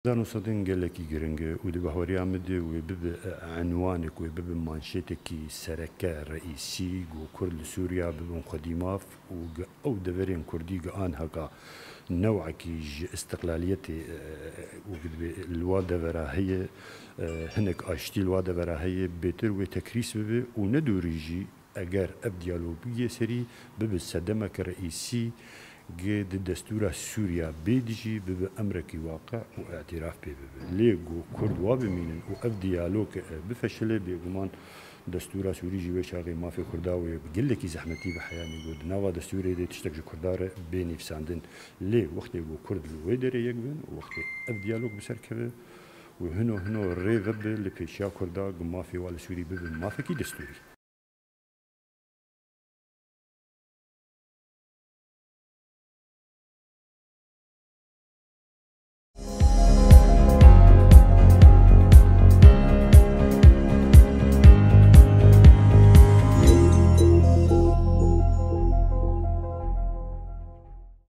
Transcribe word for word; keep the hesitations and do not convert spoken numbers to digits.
Zano Sedin gelekî giring e û di bahweriya min de wê bibe enwanek, wê bibe manşetekî sereke reîsî, ku Kurd li Sûriya bibin xwedî maf û gi ew deverên Kurdî gi an heka newekî ji istiqlaliyetê, e, û gi dibê li wa devera heye, e, hinek aştî li wa devera heye, bêtir wê tekrîs bibe û ne dorî jî eger ev diyalog bigihê serî, bibe sedemeke reîsî, gi di destûra Sûriya bê dijî bibe emrekî waqe û îtîraf pê bibe. Lê ku Kurd wa bimînin û ev diyalog, e, bifeşile, bêguman destûra Sûrî jî wê çaxê mafê Kurda wê bi gelekî zehmetî bi heya, lê ku di nava destûrê de tiştek ji Kurda re bê nivîsandin. Lê wextê ku Kurd li wê derê yek bin û wextê ev diyalog bi ser keve û hino hino rê vebe li pêşiya Kurda ku mafê wa li Sûrî bibe mafekî destûrî.